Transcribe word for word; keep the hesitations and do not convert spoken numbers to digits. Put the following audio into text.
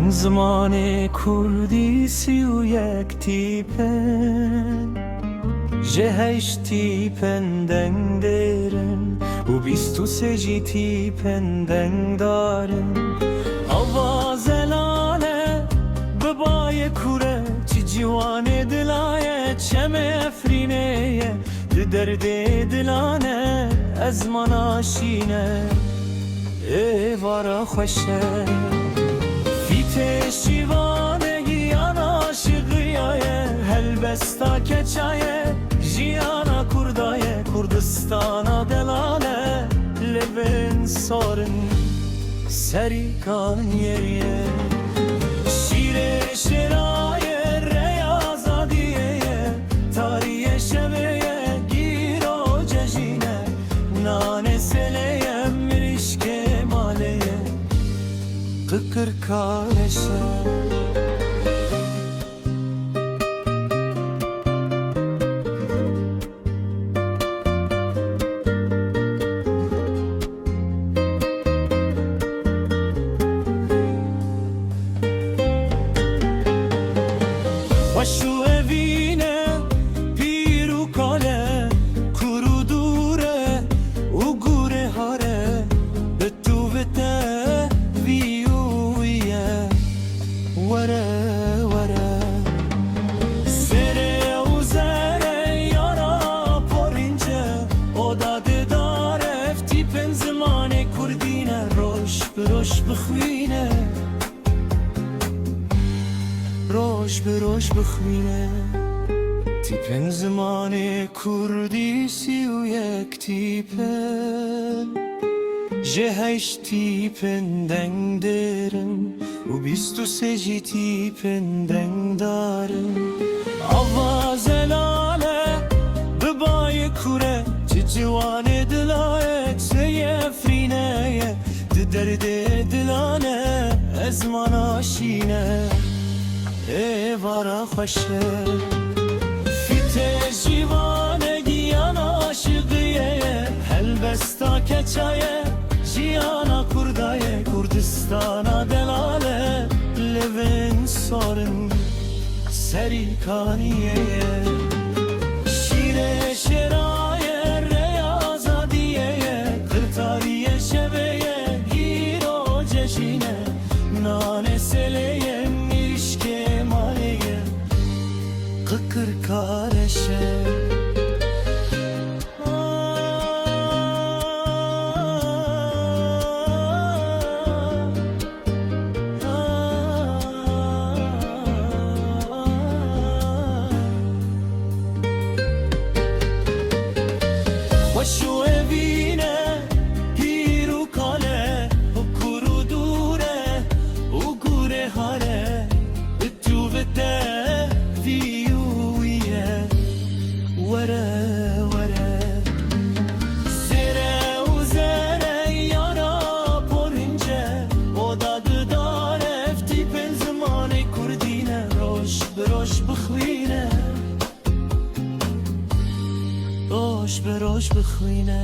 Zimanê kurdî sî û yek tîp in, ji heşt tîpin dengdêr in û bîst û sê jî tîpin dengdar in. Ava zelal e, bi bayê kûr e, çi ciwanê dila ye, çemê Efrînê ye, di derdê dilan e, ezmana şîn e. Êvara xweş e. Fîtê şîvanê giyana şiqiya ye, helbesta keça ye, jiyana kurda ye, Kurdistana delal e, li bin sor in, serî kaniyê ye. Şîrê şêra ye, rêya azadiyê ye, tariyê şevê ye, gîro cejîn e, nanê sêlê ye, mirîşkê malê ye, qikirka reş e. Xweş û evîn e, pîr û kal e, kûr û dûr e û gûrê har e, bi tu vite vî û wî ye. Were, were. Zêrê û zere yara porînce, oda didar ev tîpin zimanê kurdî ne, roj bi roj bixwîne. Roj bi roj bixwîne. Tîpin zimanê kurdî sî û yek tîpin. Ji heşt tîpin dengdêr in û bîst û sê jî tîpin dengdar in. Ava zelal e, bi bayê kûr e, çi ciwanê dila ye, çi yê Efrînê ye, di derdê dilan e, ezmana şîn e, êvara xweş e. Fîtê şîvanê giyana aşiqiyê ye, helbesta keça ye, jiyana kurda ye, Kurdistana delal e, li bin sor in, serî kaniyê ye. Şîrê şêra ye, rêya azadiyê ye, qirtariyê şevê ye, gîro cejîn e, nanê sêlê ye, mirîşkê malê ye, qikirka reş e. Xweş û evîn e, pîr û kal e, kûr û dûr e û gûrê har e, bi tu vite vî û wî ye. Were, were. Zêre û zere yara porînce, oda didar ev tîpin zimanê kurdî ne, roj bi roj bixwîne. Roj bi roj bixwîne.